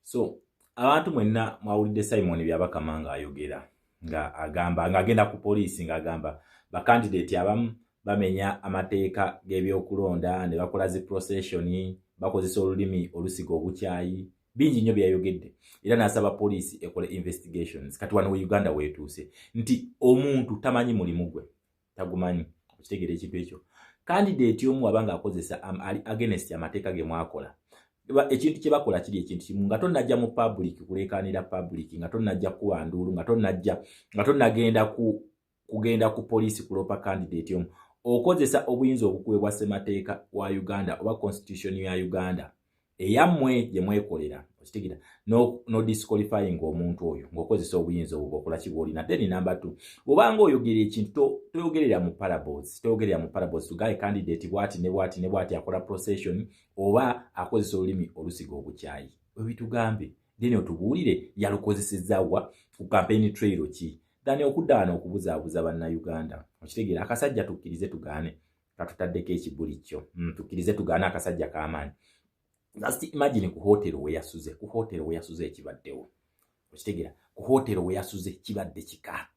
So abantu mwenna mwawulidde Simon Byabakama ng'ayogera, nga agamba, ng'agenda ku poliisi, ng'agamba bakandidate abamu bamenya amateeka g'ebyokulonda ne bakola zi procession, bakozesa olulimi olusiga obukyayi, bingi nnyo byeyayogedde, era n'asaba poliisi ekole investigations. Kati wano we Uganda weetuuse nti omuntu tamanyi mulimu gwe, tagumanyi. Okitegeera ekintu ekyo? Candidate omu aba ng'akozesa ali against amateeka ge mwakola, ekintu kye bakola kiri ekintu kimu: nga tonnajja mu public kuleekaanira public, nga tonnajja kuba nduulu, nga tonnajja, nga tonnagenda ku kugenda ku poliisi kulopa candidate omu, okozesa obuyinza obukuweebwa ssemateeka wa Uganda oba constitution ya Uganda eyammwe gye mwekolera, okitegeera, no disqualifying omuntu oyo ng'okozesa obuyinza obwo bwokola ki bwolina. Then number two, bw'obanga oyogera ekintu, toyogerera mu parables, toyogerera mu parables. Tugaye candidate bwati ne bwati ne bwati akola procession oba akozesa olulimi olusiga obukyayi, webitugambe, then otubuulire yalukozesezza wa, ku campaign trail ki, than okuddaana okubuzaabuza Bannayuganda. Okitegeera? Akasajja, tukkirize tugaane, katutaddeko ekibuli kyo. Tukkirize tugaane, akasajja k'amaanyi. Just imagine ku hotel we yasuze, ku hotel we yasuze ekibaddewo. Okitegeera? Ku hotel we yasuze kibadde kika.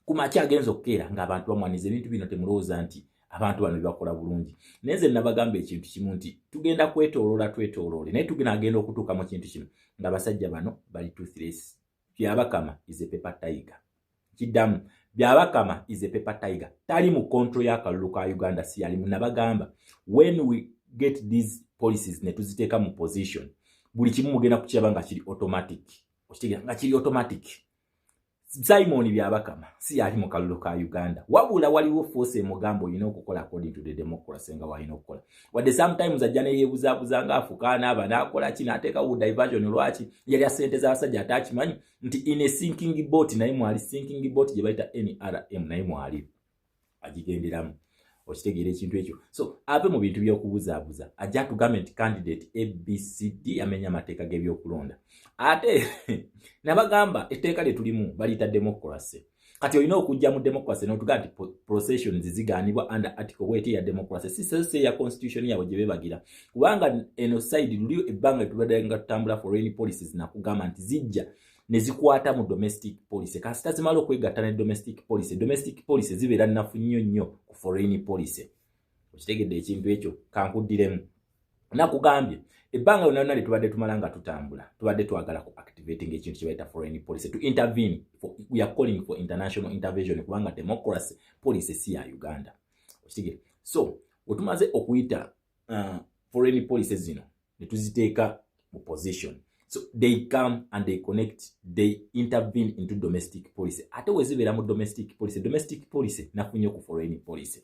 Ku makya agenza okukeera ng'abantu bamwaniza. Ebintu bino temulowooza nti abantu bano byebakola bulungi, naye nze nabagamba ekintu kimu nti tugenda kwetooloola, twetooloole, naye tugenda agenda okutuuka mu kintu kino ng'abasajja bano bali toothless. Byabakama is a paper tiger. Kiddamu, Byabakama is a paper tiger. Tali mu control y'akalulu ka Uganda, si yalimu. Nabagamba, when we get these policies ne tuziteeka mu position, buli kimu mugenda kukiraba nga kiri automatic. Okitegeera? Nga kiri automatic. Simon Byabakama si yali mu kalulu ka Uganda, wabula waliwo force emugamba olina okukola according to the democracy nga walina okukola, wadde sometimes ajja neyeebuzaabuza nga afuka naaba n'akola ki, n'ateekawo diversion. Lwaki yalya sente z'abasajja ate akimanyi nti in a sinking boat naye mwali, sinking boat gye bayita NRM naye mwali agigenderamu. Okitegeera ekintu ekyo? So ave mu bintu by'okubuzaabuza, ajja atugambe nti candidate ABCD amenya amateeka g'ebyokulonda. Ate nabagamba etteeka lye tulimu baliyita democracy. Kati olina okujja mu democracy n'otugamba nti processions zigaanibwa under article bweti ya democracy, si sese ya constitution yaabwe gye beebagira, kubanga eno side luli ebbanga tubadde nga tutambula foreign policies, nakugamba nti zijja ne zikwata mu domestic policy. Kasita zimala okwegatta ne domestic policy, domestic policy zibeera nnafu nnyo nnyo ku foreign policy. Okitegedde ekintu ekyo? Kankuddiremu, nakugambye ebbanga lyonna lyonna lyetubadde tumala nga tutambula, tubadde twagala ku activating ekintu kye bayita foreign policy to intervene for, we are calling for international intervention, kubanga democracy policy si ya Uganda. Okitegere? So wetumaze okuyita foreign policy zino ne tuziteeka mu position, so they come and they connect, they intervene into domestic policy. Ate wezibeera mu domestic policy, domestic policy nafunye ku foreign policy.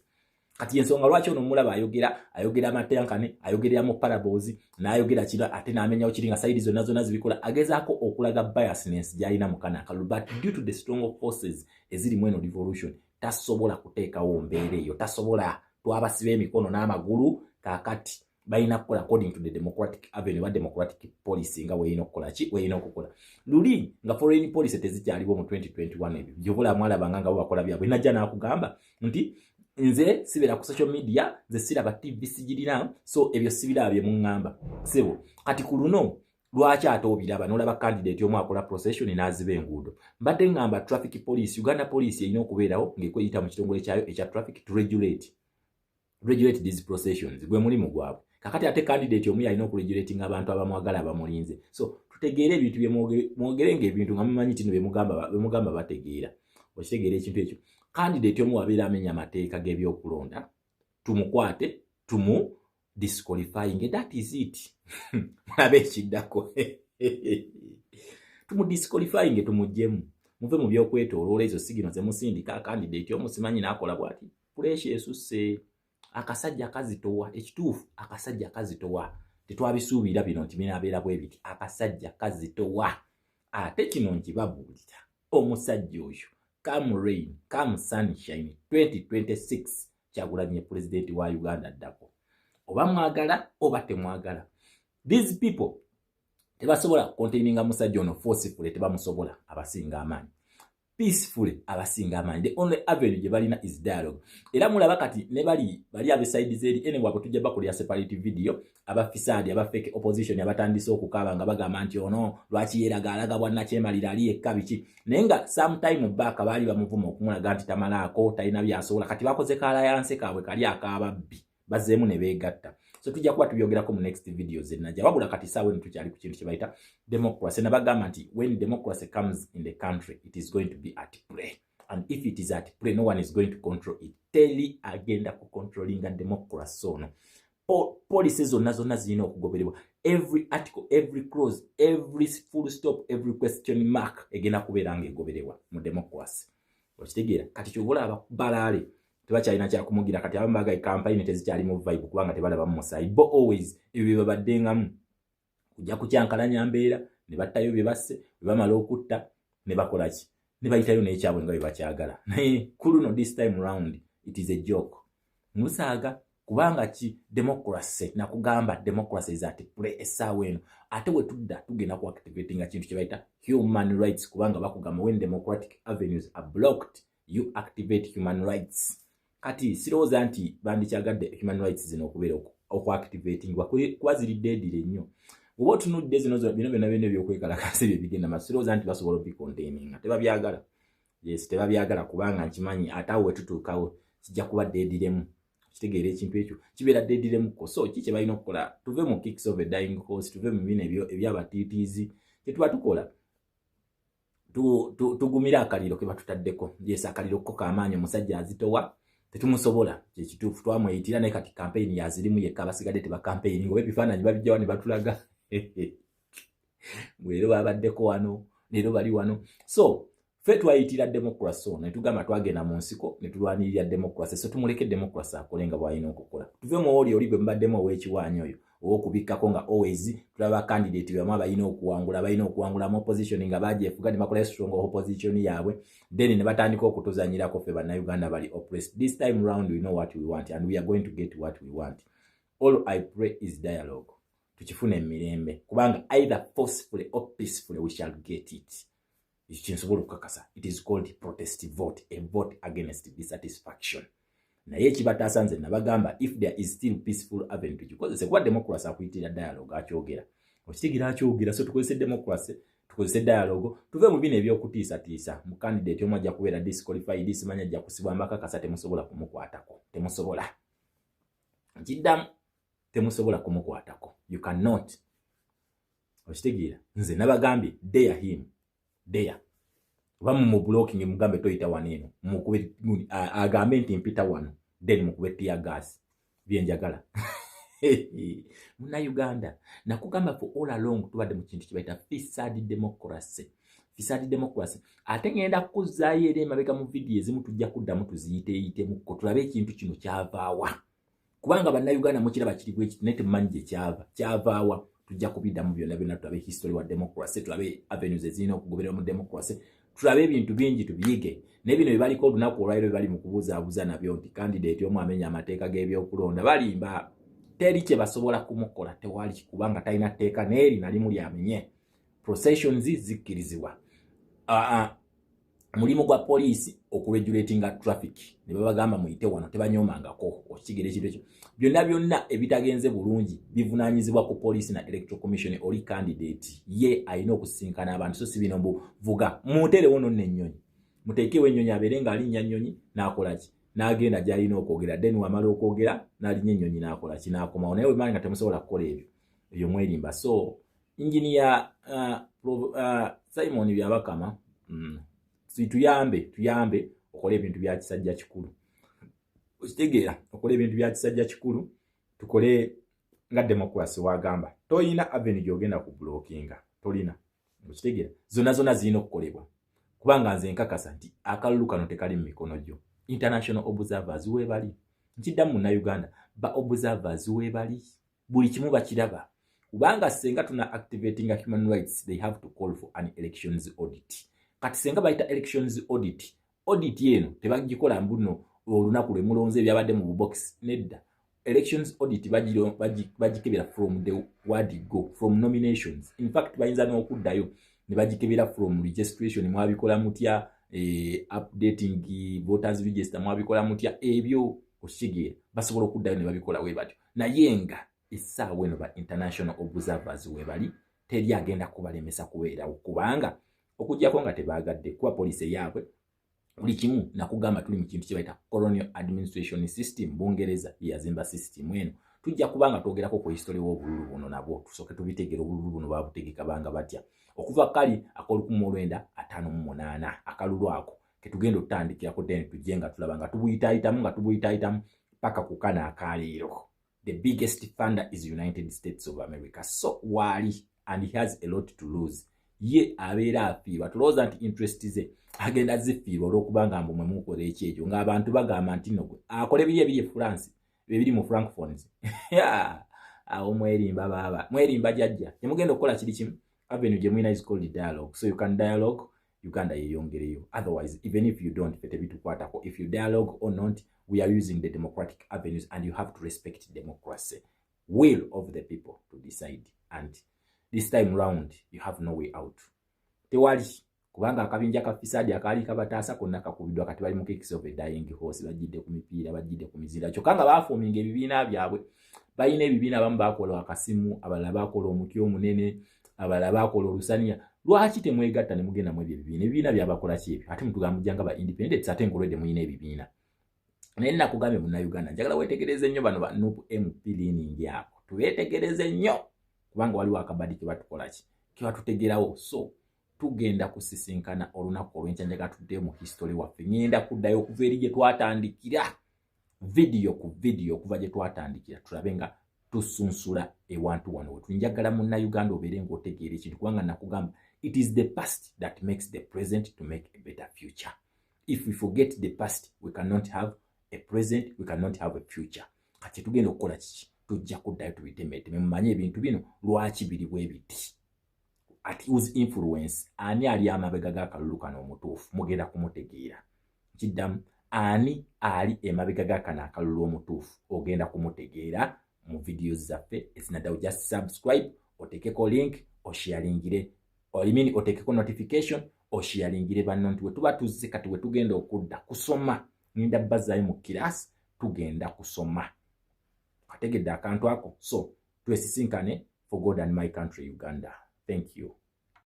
Kati ensonga lwaki ono mulaba ayogera, ayogera amatenkane, ayogerera mu parables, n'ayogera kino ate n'amenyawo kiri, nga side zonna zonna zibikola, agezaako okulaga biasness gy'alina mu kana akalulu, but due to the strong forces ezirimu eno revolution, tasobola kuteekawo mbeera eyo, tasobola. Twabasiba emikono n'amagulu. Kaakati balina kukola according to the democratic avenue oba democratic policy nga weyina okukola ki, weyina okukola. Luli nga foreign policy tezikyaliwo mu 2021, ebyo gyobola mwalabanga nga bo bakola byabwe. Najja n'akugamba nti nze sibeera ku social media, nze siraba TV, sigirina, so ebyo sibiraba bye muŋŋamba. Sebo, kati ku luno lwaki ate obiraba n'olaba candidate omu akola procession n'aziba enguudo? Mbadde ŋŋamba traffic police, Uganda Police erina okubeerawo ng'ekweyita mu kitongole kyayo ekya traffic to regulate these processions, gwe mulimu gwabwe. Kakati ate candidate omu yalina okuregulating abantu abamwagala, abamulinze. So tutegeere ebintu byemwogere nga ebintu nga mumanyi tino bemugamba bategeera. Okitegeera ekintu ekyo? Candidate omu wabeera amenya amateeka g'ebyokulonda, tumukwate, tumu disqualifying, that is it. Mulabe ekiddako, tumu disqualifying, tumugjemu. Muve mu byokwetooloola ezo signal zemusindika, candidate omu simanyi n'akola bw'ati. Pressure esusse, akasajja kazitowa. Ekituufu, akasajja kazitowa. Tetwabisuubira bino nti binaabeera bwe biti. Akasajja kazitowa. Ate kino nkibabuulira, omusajja oyo, come rain, come sunshine, 2026 Kyagulanyi pulezidenti wa Uganda ddako, oba mwagala oba temwagala. These people tebasobola containinga musajja ono forcefully, tebamusobola, abasinga amaanyi. Peacefully abasinga amaanyi, the only avenue gye balina is dialogue. Era mulaba kati ne bali bali ab'e side zeri ene wabwe, tujja bakolera separate video. Abafisaadi, aba fake opposition, abatandise okukaaba nga bagamba nti ono lwaki yeeraga, alaga bwannakyemalira, ali yekka, biki. Naye nga sometime back baali bamuvuma okumulaga nti tamalaako, talina byasobola. Kati bakoze ka alliance kaabwe kali ak'ababbi, bazzeemu ne beegatta. So tujja kuba tubyogerako mu next video zenajja. Wabula kati saawa eno tukyali ku kintu kye bayita democracy. Nabagamba nti when democracy comes in the country, it is going to be at play, and if it is at play, no one is going to control it. Teri agenda ku controllinga democracy ono. Policy zonna zonna zirina okugobererwa. Every article, every clause, every full stop, every question mark egenda kubeera nga egobererwa mu democracy. Okitegeera? Kati kyova olaba balaale tebakyalina kyakumugira. Kati abamu bagaye campaign tezikyali mu vibe kubanga tebalabamu musaayi. Bo always ebyo bye babaddengamu, kujja kukyankalanya mbeera, ne battayo bye basse. Bwe bamala okutta ne bakola ki? Ne bayitayo n'ekyabwe nga bwe bakyagala. Naye ku luno, this time round, it is a joke, musaaga. Kubanga ki? Democracy, nakugamba, democracy is at play essaawa eno. Ate we tudda tugenda ku activatinga kintu kye bayita human rights, kubanga bakugamba when democratic avenues are blocked, you activate human rights. Kati sirowooza nti bandikyagadde human rights zino okubeera okuactivatingwa, kuba ziri deadly ennyo. Oba otunudde zino, bino byonna byonna ebyokwekalakasa ebyo ebigenda maaso, sirowooza nti basobola obicontaininga. Tebabyagala. Yes, tebabyagala, kubanga nkimanyi ate awo wetutuukawo kijja kuba deadlymu. Kitegeera ekintu ekyo kibeera deadlymuko. So ki kye balina okukola? Tuve mu kicks of a dying horse, tuve mu bino ebyabatiitiizi. Kyetuba tukola, tugumire akaliro ke batutaddeko. Yes, akaliro ko kamaanyi, omusajja azitowa, tetumusobola. Kyekituufu, twamweyitira, naye kati campaign yazirimu yekka, abasigadde tebakampeyini. Oba ebifaananyi babijjawa ne batulaga leero babaddeko wano, leero bali wano. So ffe twayitira democracy ono, netugamba twagenda mu nsiko ne tulwanirira democracy. So tumuleke democracy akole nga bw'alina okukola. Tuve mu oli oli gwe mubaddemu ow'ekiwaanyi oyo ow'okubikkako, nga always tulaba candidate bamu abalina okuwangula, balina okuwangula mu opposition, nga bagyefuga ne bakola strong opposition yaabwe, then ne batandika okutuzanyirako ffe Bannayuganda bali oppressed. This time round we know what we want and we are going to get what we want. All I pray is dialogue, tukifune emirembe, kubanga either forcefully or peacefully we shall get it. Ekyo kyensobola okukakasa. It is called protest vote, a vote against dissatisfaction. Naye ekibataasa, nze nabagamba, if there is still peaceful avenue, tugikozese, kuba democracy akuyitirira dialogue. Akyogera, okitegeera? Akyogera. So tukozese democracy, tukozese dialogue, tuve mu bino ebyokutiisatiisa. Mu candidate omu ajja kubeera disqualified, simanya ajja kusibwa mbakakasa. Temusobola kumukwatako, temusobola. Nkiddamu, temusobola kumukwatako, you cannot. Okitegeera? Nze nabagambye, dare him, dare. Oba mumublocking, mugambe toyita wano eno, mukube, agambe nti mpita wano, then mukube tear gas. Byenjagala Munnayuganda, nakugamba, for all along tubadde mu kintu kibayita facade democracy, facade democracy. Ate ngenda kukuzaayo era emabega mu vidiyo ezimu, tujja kuddamu tuziyiteeyitemukko, tulabe ekintu kino kyavaawa, kubanga Bannayuganda mukiraba kiri bwe kiti, naye temumanyi gye kyava, kyavaawa. Tujja kubiddamu byonna byonna, tulabe history wa democracy, tulabe avenues ezirina okugoberera mu democracy, tulabe ebintu bingi tubiyige. Naye bino byebaliko olunaku olwaliro, bye bali mu kubuzaabuza nabyo nti candidate omu amenya amateeka g'ebyokulonda, balimba. Teri kye basobola kumukola, tewali, kubanga talina tteeka neeri nalimu lyamenye. Processions zikkirizibwa. Mulimu gwa poliisi okuregulatinga traffic, ne babagamba muyite wano, tebanyomangako. Okitegeera ekintu ekyo? Byonna byonna ebitagenze bulungi bivunaanyizibwa ku poliisi na Electoral Commission. Oli candidate ye alina okusinkana abantu, so si bino mbuvuga muteerewo nonno ennyonyi, muteekewo ennyonyi, abeere ng'alinnya nnyonyi n'akola ki? N'agenda gy'alina okwogera, then wamala okwogera n'alinnya ennyonyi n'akola ki? N'akomawo. Naye wemala nga temusobola kukola ebyo, ebyo mwerimba. So engineer Simon Byabakama, tuyambe, tuyambe okole ebintu bya kisajja kikulu. Okitegeera? Okole ebintu bya kisajja kikulu, tukole nga democracy wagamba. Toyina avenue gyogenda ku blockinga, tolina. Okitegeera? Zonna zonna zirina okukolebwa, kubanga nze nkakasa nti akalulu kano tekali mu mikono gyo. International observers weebali. Nkiddamu, Munnayuganda, ba observers weebali, buli kimu bakiraba. Kubanga senga tuna activatinga human rights, they have to call for an elections audit. Kati senga bayita elections audit, audit eno tebagikola mbuno olunaku lwe mulonze ebyabadde mu bubox, nedda. Elections audit bagikebera from the word go, from nominations. In fact, bayinza n'okuddayo ne bagikebera from registration. Mwabikola mutya? Updating voters register mwabikola mutya ebyo? Okitegeera, basobola okuddayo ne babikola we batyo. Naye nga essaawa eno ba international observers we bali, teri agenda kubalemesa kubeerawo, kubanga okugjako nga tebaagadde kuba policy yaabwe buli kimu. Nakugamba tuli mu kintu kye bayita colonial administration system. Bungereza yazimba system eno. Tujja kuba nga twogerako ku history w'obululu buno nabwo, tusooke tubitegeera obululu buno babutegeka banga batya okuva kali ak'olukumi olwenda ataano mu munaana. Akalulu ako ketugenda otutandikirako, then tujje nga tulaba nga tubuyitaayitamu, nga tubuyitaayitamu paka ku kano akaleero. The biggest funder is United States of America, so waali and he has a lot to lose. Ye abeera afiirwa, tulowooza nti interest ze agenda zifiirwa olw'okubanga mbu mwe mukola ekyekyo, ng'abantu bagamba nti no gwe akole biri ebiri e France, ebiri mu francophones. Awo mwerimba, baaba mwerimba jajja. Temugenda okukola kiri kimu. Avenue gye mulina is called dialogue, so you can dialogue Uganda yeyongereyo. Otherwise, even if you don't, fe tebitukwatako. If you dialogue or not, we are using the democratic avenues and you have to respect democracy, will of the people to decide. And this time round you have no way out, tewali, kubanga akabinja ka fisaadi akaali kabataasa konna kakubiddwa. Kati bali mu kicks of a dying horse, bajjidde ku mipiira, bajjidde ku mizira, kyokka nga baaforminga ebibiina byabwe. Balina ebibiina, abamu bakola akasimu, abalala bakola omuti omunene, abalala bakola olusaniya. Lwaki temwegatta ne mugenda mu ebyo ebibiina? Ebibiina byabakola ki ebyo? Ate mutugamba mujjanga ba independents, ate nkolwedde mulina ebibiina. Naye nakugambye, Munnayuganda, njagala weetegereze nnyo bano ba NUP MP leaning abo, tubeetegereze nnyo, kubanga waliwo akabadi kebatukola ki kebatutegerawo. So tugenda kusisinkana olunaku olwenkya. Njagala tuddeyo mu history waffe. Ŋŋenda kuddayo okuva eri gye twatandikira, vidiyo ku vidiyo, okuva gye twatandikira, tulabe nga tusunsula ewantu wano wetu. Njagala Munnayuganda obeere ng'otegeera ekintu, kubanga nakugamba it is the past that makes the present to make a better future. If we forget the past, we cannot have a present, we cannot have a future. Kati tugenda okukola kiki? Tujja kuddayo tubitemeteme, mumanye ebintu bino lwaki biri bwe biti, at whose influence, ani ali amabega g'akalulu kano omutuufu. Mugenda kumutegeera. Kiddamu, ani ali emabega gakano akalulu omutuufu, ogenda kumutegeera mu vidiyo zaffe ezinaddawo. Just subscribe, otekeko link, osharingire, I mean, otekeko notification, osharingire banno nti wetuba tuzze. Kati wetugenda okudda kusoma, ngenda bazaayo mu kirasi, tugenda kusoma. Kategedde akantu ako? So twesisinkane. For God and my country Uganda, thank you.